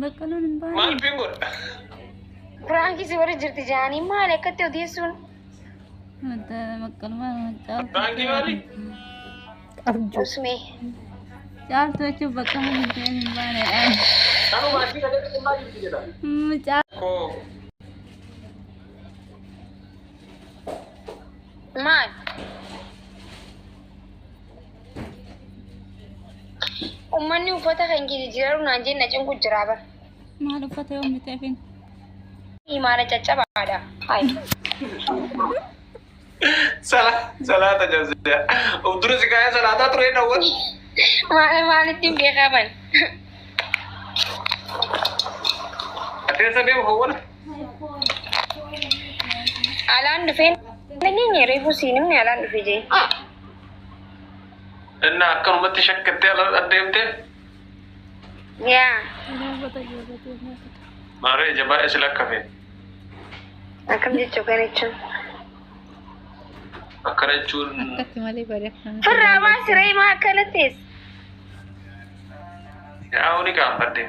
Baqqaluun hin baane. Maal fiin godha? Piraankii si warri jirti jaanii maali akkatti odeessuun? Baqqalumaan caaltuu. Piraankii maali? Qabju. Usmee. Caaltuu jechuun baqqaluun hin ta'in hin baanedha. Kanuma achii dhaqee dhimmaa jirti jedha. Koo Maal? Uummanni uffata kan jijjiiraru naan jeen na cinqu jira bar. Maal uffata yoom biteefin? Imaana caccabaadha. Hayi. Sala salaata jabsiya. Of dura si kaayee salaataa ture dhawwan. Maal maalittiin beekaa ban? Ati eessa deemu hawwana? Alaan dhufee nageenye reefu siin himne alaan dhufe jee. Inna akkanumatti shakkattee ala adeemtee Yaa. maaree ija baay'ee si lakkafe. Akkam jechuu kana jechuun. Akkana jechuun Akkatti malee bareedaa. Firraa baasi ree maa akkana tees? Yaa'uu ni qaanfadde.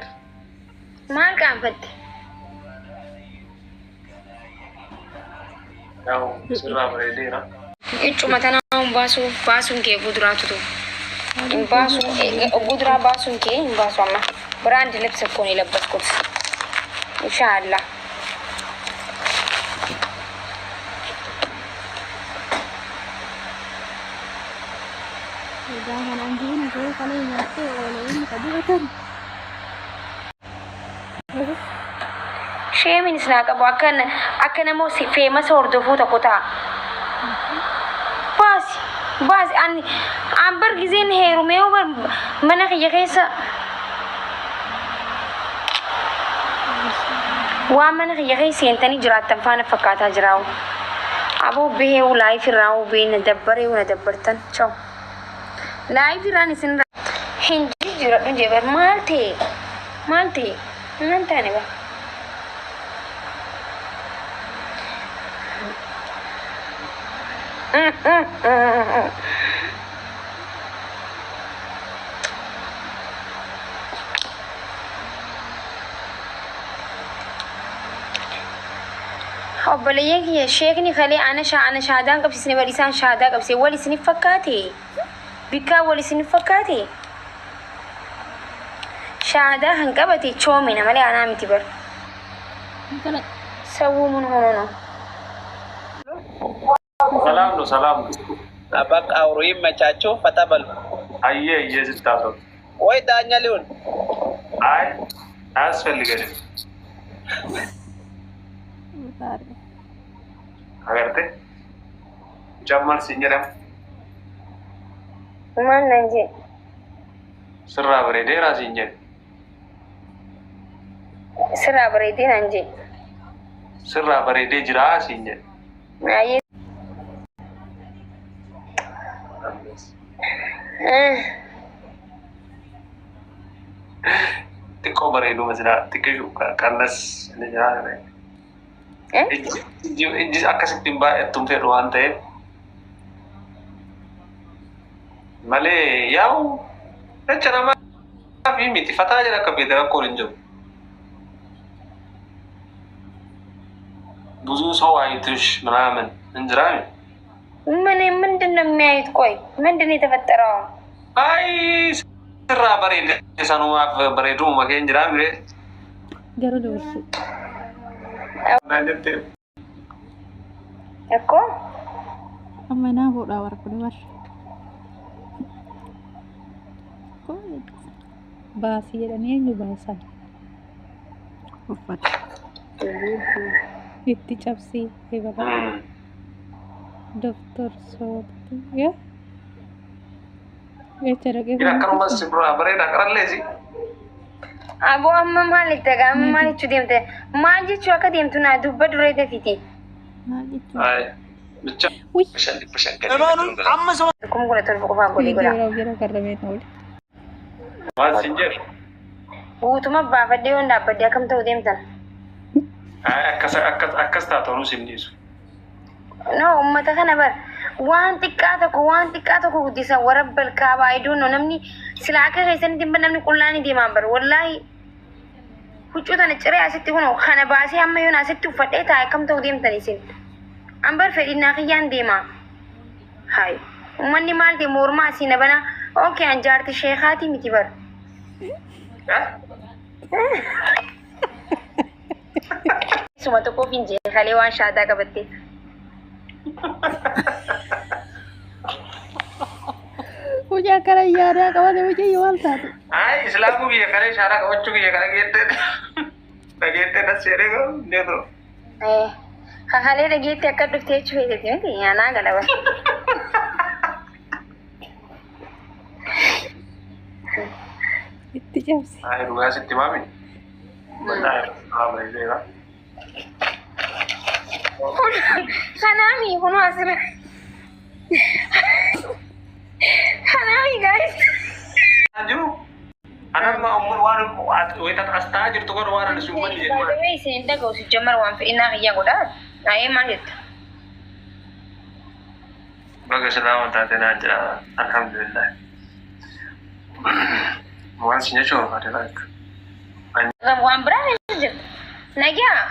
Maal qaanfatte? Yaa'u sirraa bareedeera. Iccuma tanaa hin baasuu baasuun kee guduraatu tu. Hin baasu guduraa baasuun kee hin baasu amma. Biraandi libsa koo ni labbaskuuf. Inshaallah. Egaa kanaan diina ishee kalee nyaattee oolee inni ka dibatan. Sheemiin isin haa qabu akka akka nama si feemasa hordofuu tokko ta'a. Baasi baasi ani an bar gizeen heerumee bar mana kiyya keessa waan mana kiyya keessa seentanii jiraattan faana fakkaataa jiraa'u. Aboo bahee live irraa hoo na dabbaree na dabbartan. Ciao. Live irraan isin hin jijjiiradhu jee bar maal ta'e maal ta'e maal taane bar. Obboleeyyan kiyya sheekni kalee ana shaa ana shaadaan qabsiisne bar isaan shaadaa qabsiise wal isinif fakkaate bikkaa wal isinif fakkaate shaadaa kan qabate choomina malee anaa miti bar Intala sawwuu mun hono no. ሰላም ነው፣ ሰላም ነው። በቃ አውሩ፣ ይመቻችሁ፣ ፈታ በሉ። አየ አየ ስታሰው ወይ ዳኛ ሊሆን አይ አያስፈልገንም። taare. Agarte ጀመር ሲኝረም Maal naan jee ስራ በሬዴራ ሲኝር sirraa bareedee naan jee. ስራ በሬዴ ጅራ ሲኝር Ayyee. xiqqoo bareedu masila xiqqishu ቀነስ ijji akkasitti hin baay'attu fedhu waan ta'eef malee yaa'u jecha namaa fi miti fataa jedha akka beekte rakkoon hin jiru. ብዙ ሰው አይትሽ ምናምን እንጅራ ምን ምንድን ነው የሚያዩት? ቆይ ምንድን ነው የተፈጠረው? አይ ስራ በሬድ sanumaaf bareeduma kee hin jiraa mire Garuu dabarsu. naan jette. እኮ Amma naa fuudhaa warra kun bar. Baasii jedhanii eenyu baasan? Uffata. Itti cabsii eebala. Doktor Sooftii. Yaa. Jecha dhaqee. ግን akkanumas si biraa bareeda qaralleesi. Aboo amma maal itti dhagaa amma maal jechuu deemte? Maal jechuu akka deemtu naa dubba duree dafiti. Maal jechuun? አይ ብቻ Uy. 500 17,000 qofaa godhee godha. Viidiyoo jala karrameen oole. Maal sin jedhu? Guutuma baafadhee yoon dhaabbadde akkam ta'u deemtan? Ay akkas akkas akkas taatu sin dhiisu. No, uummata kana bar waan xiqqaa tokko waan xiqqaa tokko guddisan warra balkaabaa I don't know, namni sila akka keessanitti hin namni qullaa ni deemaa bar wallaahi. Huccuu tana ciree asitti kunoo kana baasee amma yoon asitti uffadhee taa'e akkam ta'u deemtan isin? An bar fedhinnaa kiyyaan deema. Hay. Ummanni maal ta'e mormaa asii na banaa. Okay, an jaarti sheekaatii miti bar. Suma tokkoof hin jee kalee waan shaadaa qabatteef. Mucaa kana yaadaa qabate mucayyoo maal taate? Ay, islaamuu biyya kana ishaaraa qabachuu biyya kana geettee dhageettee nas jedhee garuu hin beeku. Eh, Kakalee dhageetti akka dhuftee jechuu feeteti miti anaa galaba. Itti cabsi. Ay, dhugaa sitti maami. Wallaahi, maami beeka. Kanaami kunoo asirra. Kanaami guys. Jiru. Anamma umur waan wayita as ta'aa jirtu kun waan ani si uummanni jedhu. Baay'ee isin hin dhaga'u si jammar waan fedhinnaa kiyyaa godhaa. Ayee maal jetta? Baga islaama taate naa jira. Alhamdulillah. Waan si jechuu barbaade laak. Waan biraa keessa jirta. Nagaa.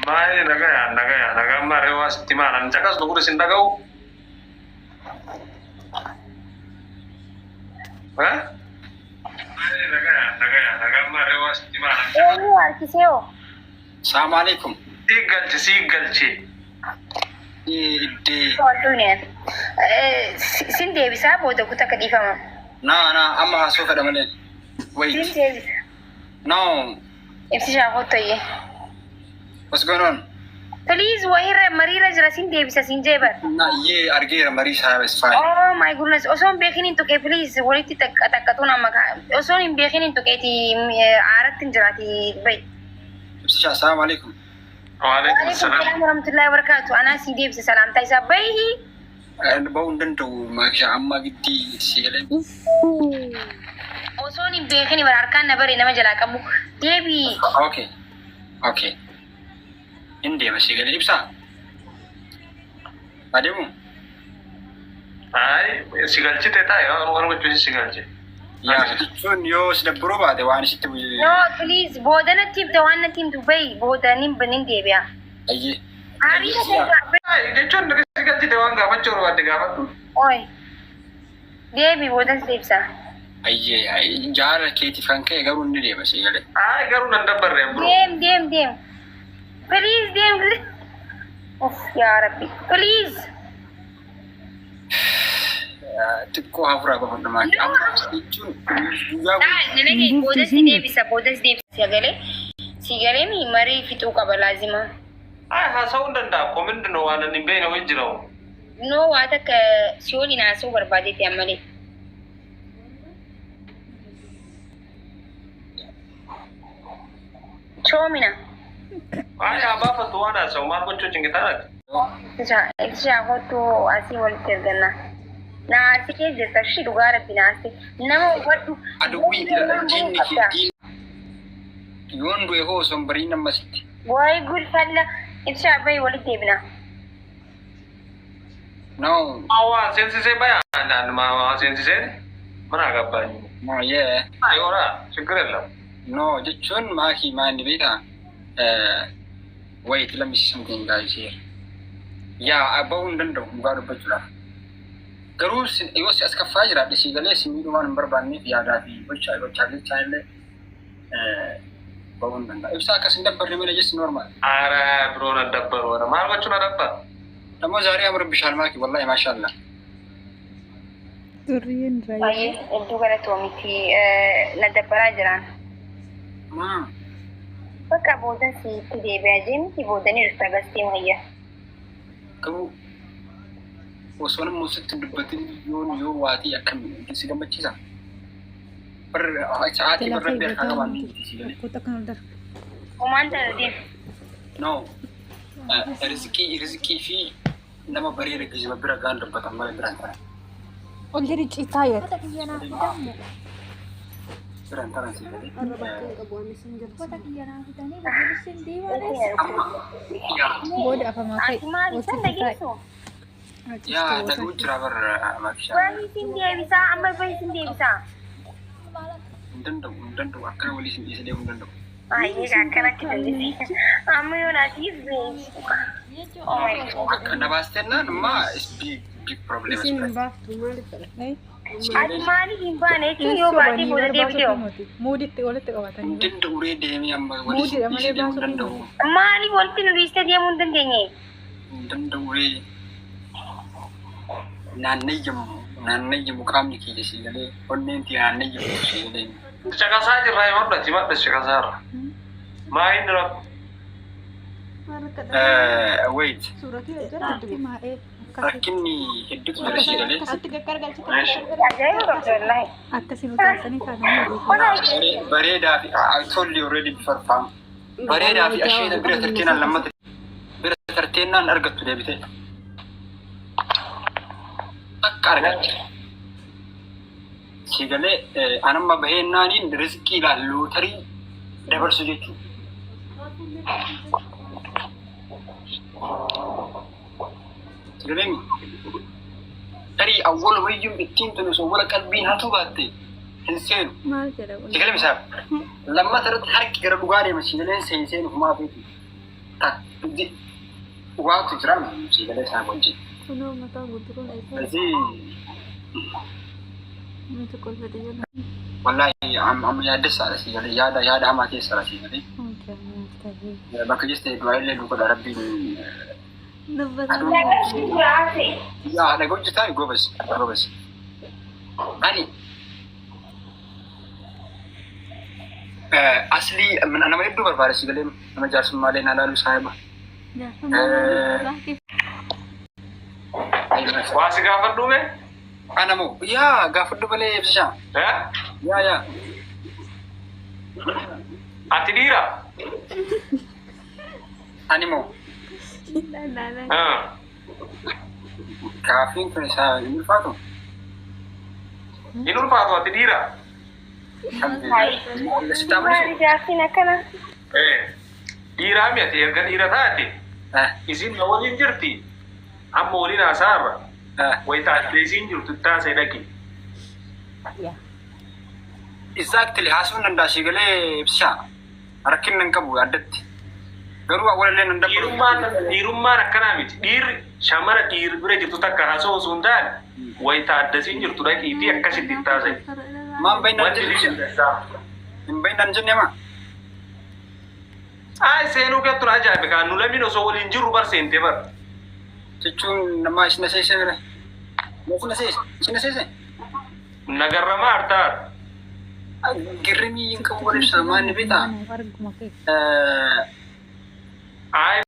Maali nagaya nagaya nagaan maaree waa sitti maal ani caqasnu kun isin dhaga'u. Maali nagaya nagaya nagaan maaree waa sitti maal ani caqasnu. Eenyu harkisee hoo? Salaamu alaikum. Sii galche sii galche. Iddee Wantoonni sin deebisaa booda kutaa akka dhiifama. na na amma haasoo fedha malee. Sin Wait. deebisa. No. Ibsishaa kottoyye. What's going on? Please wahirra mariirra jira sin deebisa sin jeebar. Na yee argeera marii isaa is fine. Oh my goodness, osoo hin beekin hin tuqee please walitti takka takkatuun amma osoo hin beekin hin tuqeeti aaratti hin jiraati bayi. Ibsishaa salaamu alaikum. Waalaikum Waalaikum salaam. salaam warahmatullahi wabarakatuh. Anaa si deebisa salaamtaa isaa bayi. Ba'uu hin danda'u maakisha amma giddii si galee. Osoo hin beekin bara harkaan na bare nama jalaa qabu. Deebii. Okay. Okay. Hin deema si galee ibsaa. Adeemu. Ay, si galchite taa'e waan gochuun si galche. Yaa jechuun yoo si dabburuu baate waan isitti bu'e. No please, booda natti himte waan natti himtu bayi booda nin deebi'a. Ayyee. Aarii na Ay, jechuun si galchite waan gaafachuu barbaadde gaafadhu. Oi. Deebii booda si deebisa. Ayyee jaala keetiif kan ka'e garuu inni deema si galee. Ay, garuu nan dabbarre bro. Deem deem deem. Please deem. Uff yaa Rabbi. Please. Xiqqoo hafuuraa baafadhu maakii. Amma jechuun guyyaa Nalage booda si deebisa booda si deebisa sagalee si galee mi marii fixuu qaba laazima. Ay, haasa'uu hin danda'a. Ko ምንድን ነው waan ani hin beekne wayii jira. No, waa takka si waliin haasa'uu barbaadeeti ammalee. Choomina. Ay, haa baafatu waan haasa'u maal gochuu cinqitaanaati. Ibsishaa kottu asii walitti erganna. Na asii keessa jirta shi dhugaa Rabbi na asii. Nama hubadhu. Aduwwi diinni kee diin yoon du'e hoo osoo hin bariin ammasitti. Wayi gulfalla ibsishaa bahi walitti deebina. No. Waa seensisee baya waa seensisee mana ገባኝ። No yeah. አይ ኦራ ችግር የለም። No jechuun maakii maal beektaa? Wait, let me see something guys here. Yaa bahuu hin danda'u dhugaa dubbachuudhaaf. Garuu yoo si as kaffaa jiraadhe si galee si miidhuu waan hin barbaanneef yaadaa fi gochaa gochaa jechaa illee bahuu hin danda'a. Ibsaa akkas hin dabbarre malee just normal. ኧረ bro ነደበሩ ኧረ maal gochuu ነደበር ደግሞ ዛሬ አምሮብሻል ማኪ ወላሂ ማሻአላህ። Durriin raayyaa. Baay'ee hedduu galatoomiti na dabbaraa jiran. Bakka boodan sitti deebi'a jeemti boodanii dhufta gastiin wayya. Garuu osoo namni sitti dubbatin yoon yoo waatii akkam si gammachiisa? Bar sa'aatii Jalaa barra ta'e beekaa booda qabaan si galee. Rakkoo takka nu darbe. Homaan tana deem. No. Rizqii rizqii fi nama bareeda geejjiba bira gaan dubbatan malee biraan taran. Ol jedhi citaa yeeta. Biraan taran si galee. Amma yaa Booda afamaa ta'e. Ati maal Ol isan sitti taa'e. dhageessu? Yaa dhaguu jira barra maakishaa. Bahi sin deebisaa amma bahi sin deebisaa. Hin danda'u hin danda'u akkana walii sin dhiisee deemuu hin danda'u. Baay'ee akkanatti dandeesse. Amma yoo naatiif Oh my God. Akka na baastennaan ammaa is big big problem. Isin hin baaftu maaliif fedha? Ati maaliif hin baane jechuun yoo baatee booda deebitee hoo? Muuditti walitti qabatanii. Hin danda'u ree deemee amma walitti Muudidha malee dhiisee deemuu hin baasuu danda'u. Maaliif walitti nu dhiistee deemuu hin dandeenye? Hin danda'u ree. Naannayyamu naannayyamu qaamni kiyya si galee onneen tiyya naannayyamu si galee. Caqasaa jirraa himadhu ati himadhu caqasaa irra. Maa inni rakko? Wait, rakkinni hedduutu jira si galee. Ajaa'iba qabdu wallaahi. Akkasiin utaaltanii kaananii. Bareedaa fi I told you already before fam. Bareedaa fi asheeta bira tarteenaan lammata bira tarteennaan argattu deebite. Akka argatte. Si galee anamma baheennaaniin riskii ilaal lootarii dabarsu jechuudha. Si galee tarii awwala wayyuun ittiin tun osoo wala qalbiin hatuu baatte hin seenu. Maal jedha kun? Si galee misaaf lammata irratti harki gara dhugaa deema si galeen seen seenu humaa feeti. Waatu jira si galee isaa wajjin. Kunoo mataa guutuun eessa? ስለዚህ Nuti kolfate jala. Wallahi amma yaaddessaadha si galee yaada yaada hamaa keessadha si galee. Bakka jirte du'aa illee nu godha rabbiin. Dubbataa. Yaa dhaga hojjetaa gobas gobas. Ani aslii nama hedduu barbaada si galee nama jaarsummaalee na laalu saahiba. Waa si gaafadhu mee? Ana moo yaa gaafadhu malee ibsishaa. Eh? Yaa yaa. Ati dhiira? Ani moo Ah. Gaaffiin kun isaa hin ulfaatu. Hin ulfaatu ati dhiira? Sitti Maali amanu. gaaffiin akkana? Eh. Dhiiraa mi ati erga dhiira taate isin na waliin jirti. Amma waliin haasaarra. Wayita adda isiin jirtu taasee dhaqi. Exactly haasuu hin danda'a si galee ibsishaa. Rakkinna hin qabu addatti. Garuu awwalallee nan dabbaru. Dhiirummaan dhiirummaan akkanaa miti. Dhiirri shamara dhiirri bira jirtu takka haasoo osoo hin taane wayita adda isiin jirtu dhaqiitii akkasitti taasee. Maan baay'inaan Wanti jenne dhiirri danda'a. hin baay'inaan jenne maa? Ay seenuu keettu na ajaa'ibe kaan nu lamiin osoo waliin jirru bar seentee bar. Jechuun nama isin seese bira. Isin seese isin seese. Nagarramaa artaar. Girrimii hin qabu wal ibsa maan ni beektaa? Arguma kee. Ay